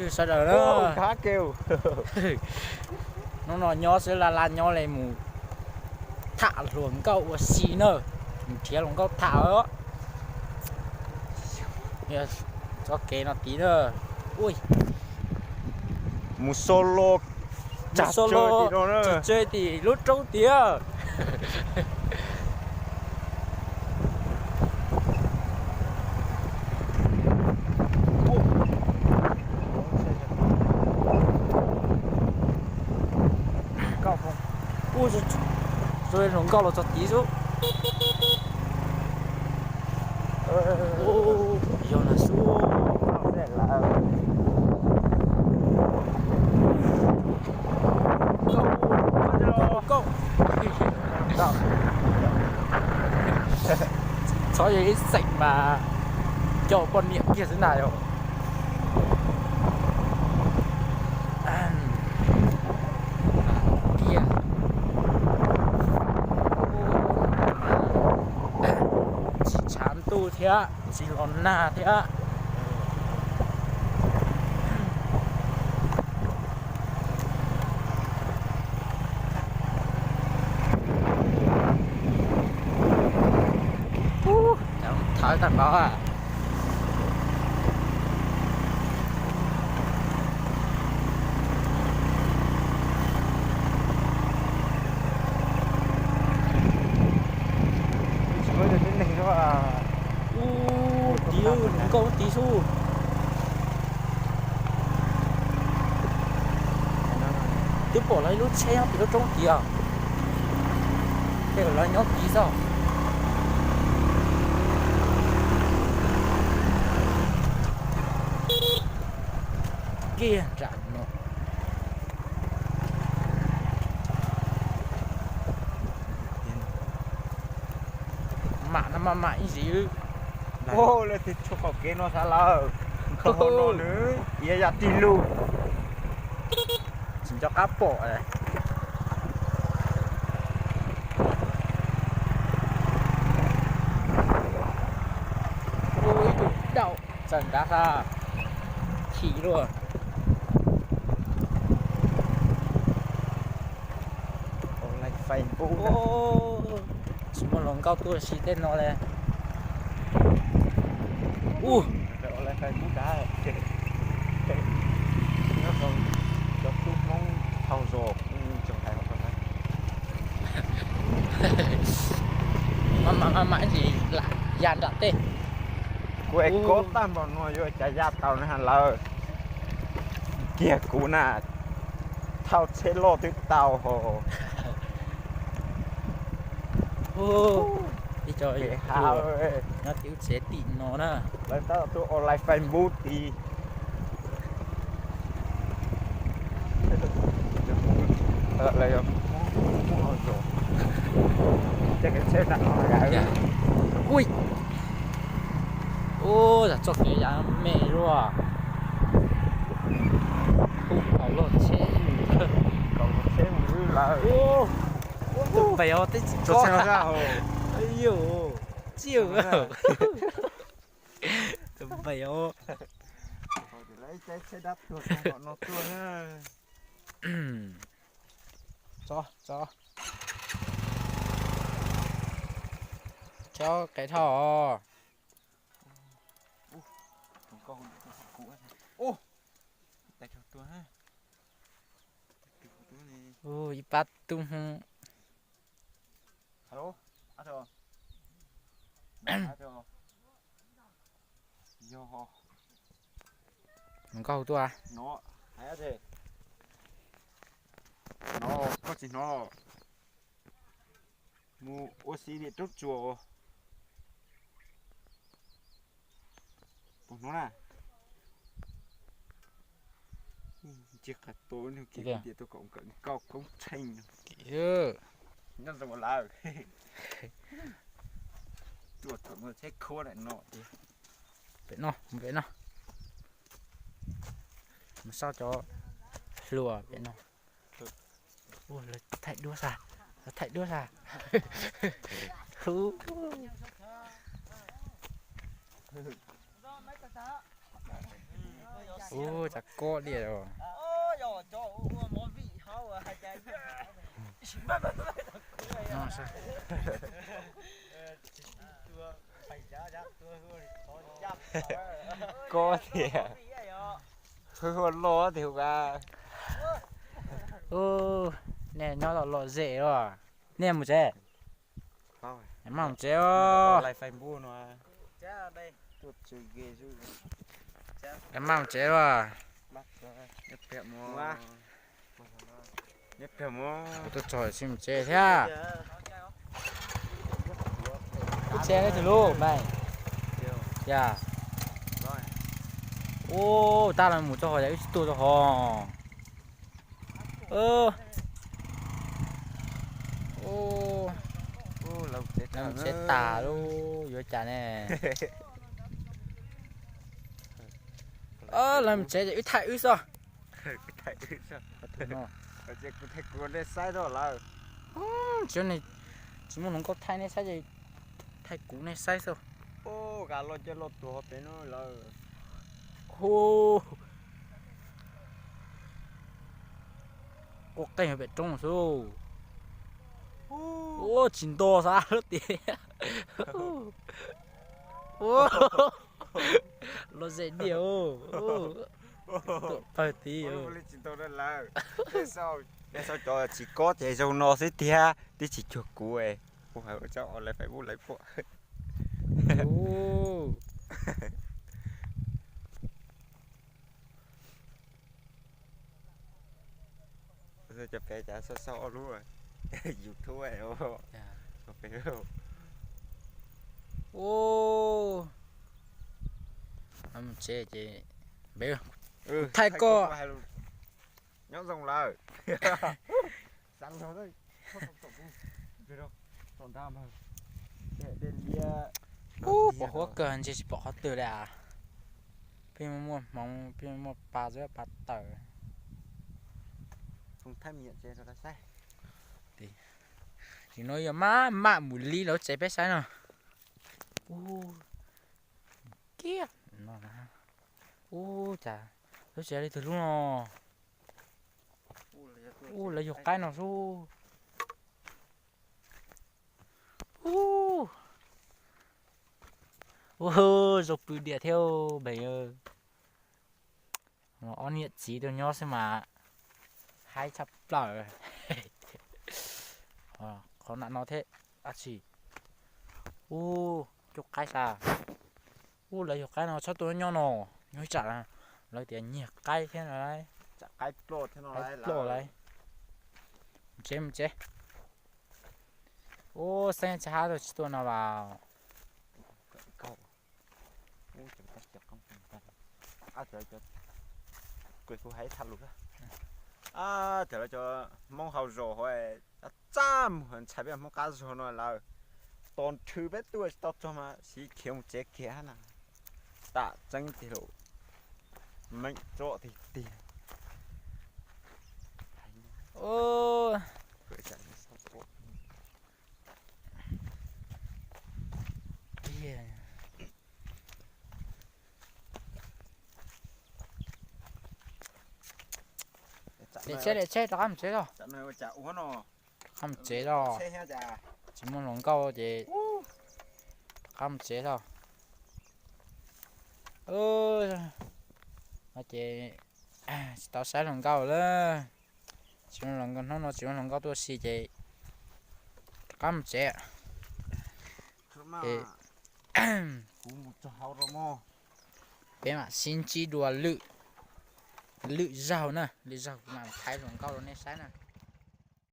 Sawv daws na, hnub no nyob xwb, laj laj nyob li, mus tham hluas nkauj ua si na, mus nrhiav hluas nkauj tham os. Txoj kev no tid na, mus solo, mus solo, tsis tseg tim lub roob tiag. Hluas nkauj los txog tid xwb. Yog na xwb. Txhob yog ib xeem mas coj poj niam kiag xwb ntag yog. Kiag, tsis tshav ntuj thiab tsis los nag thiab. Thawv tag npaum. Ub, tid nkauj tid xwb. Twb pom lawv ib lub tsheb nyob tim lub roob tid os. Tej lawv nyob tid xwb. Kiag nram no. Mam no mas mam ib ntsis. Lawv tias tshuav qaum kev no xav lawm, kho no nws iav yam tig lug, tsis nco qab pom. Ib tug dauj txawm nrad xa chim luaj. Tsis muaj hluas nkauj tuaj si tej no li. Ub, cov tub Hmoob thaum zos tseem hais mam mam ib ntsis lam ya nram tej. Kuv es kob tag npaum no yuav cas ya tau na lawm. Kiag kuv na, thauj tsheb loj twb tau ho. Ib co nyob tim ub tsev tim no na. Lawv tab tom tuaj online Facebook tid. Ui, ub, yam txoj kev yav me luaj. Ub, kaus loj tsheb, kaus loj tsheb mus lawm. Tus pem os, teb tsis tso. Yus, tsis yus, tus pem os. Tso, tso. Chob qe thoj os. Ib pab tub Hmoob. Nkauj tuaj. No, koj tsis hnov los? Mus ua si tim roob tsuas. Puas hnov na? Ntsia qhov tua, tias tua kom nkawd nkauj koob tsheej. Nyob zoo lawm. Tuaj thaum no tsheb khuab lawm no. Pem no, pem no. Mus saib cov hluas pem no. Ua, lawv thaij duab sas, lawv thaij duab sas. Hu. Ub, cas kob diam os. Kob tiag. Hwj huaj loj tiag hu ka. Ub, nej nyob tau lom zem los. Nej mus tsev. Maj mus tsev os. Maj mus tsev os. Kuv tuaj txog xij mus tsev thiab. Wb tsev neb tus lub mas. Yog. Ub, tab los mus txog hov yog wb tsis tuaj txog hov. Lawv tsev tag lub yuav cas ne. Lawv tsev ces wb thaij wb xwb. Tsis muaj hluas nkauj thaij nej saib, thaij kuv nej saib xwb. Hu, quaj qeej pem roob xwb. Ua tsis nto xav tias. Los zem diam. Tuam pawg tid. Cov tsis kob ces zoo no xwb tiag, twb tsis cuag kuv. Kuv hais ua tsaug os, lawv Facebook lawv pom. Cov pem cas xauj xauj ob lub YouTube. Ub, mus tsev ces npe thaij koj. Nyob zoo lawm. Ub, pos huab kawg ntshe tsis pom qhov twg li as. Pheej muaj hmoov, pheej muaj pa zeb pa tawm. Tim no yog maj mam mus li lawv tsev peb saib no. Ub, kiag no. Ub, cas lub tsev li twg lub no. Ub, lawv yug qaib no xwb. Ub, ub, zoo pw diam thiab npem. Ob niam txiv tuaj nyob xwb mas haib tshaj plaws. Qhov nam no thiab dab tsi. Ub, cuab qaib xav. Ub, lawv yug qaib no txhob tuaj nyob no, nyob ib tsam lawv tias nyiag qaib thiab no lauj. Qaib ploj lauj. Mus tsev, mus tsev. Ub, xeeb tsis hab tuaj tsis tuaj no vas. Kuv hais tha lus, cov Hmoob hauv zos hauv txaj muag ntxhais peb Hmoob qab zog no lawm, tos nrhw peb tuaj tsis tau txog mas siv khiav mus tsev kiag na. Tam tseeb tiag lauj, meem tso tiag tiag. Liam tsheb, liam tsheb, rov qab mus tsev tso. Rov qab mus tsev tso. Tsis muaj hluas nkauj ces rov qab mus tsev tso. No ces tsis tau saib hluas nkauj lawm. Tsis muaj hluas nkauj, hnub no tsis muaj hluas nkauj tuaj si ces rov qab mus tsev. Peb mam sib ntsib dua lwm, lwm zaug na, lwm zaug kuv mam thaiv hluas nkauj rau nej saib na.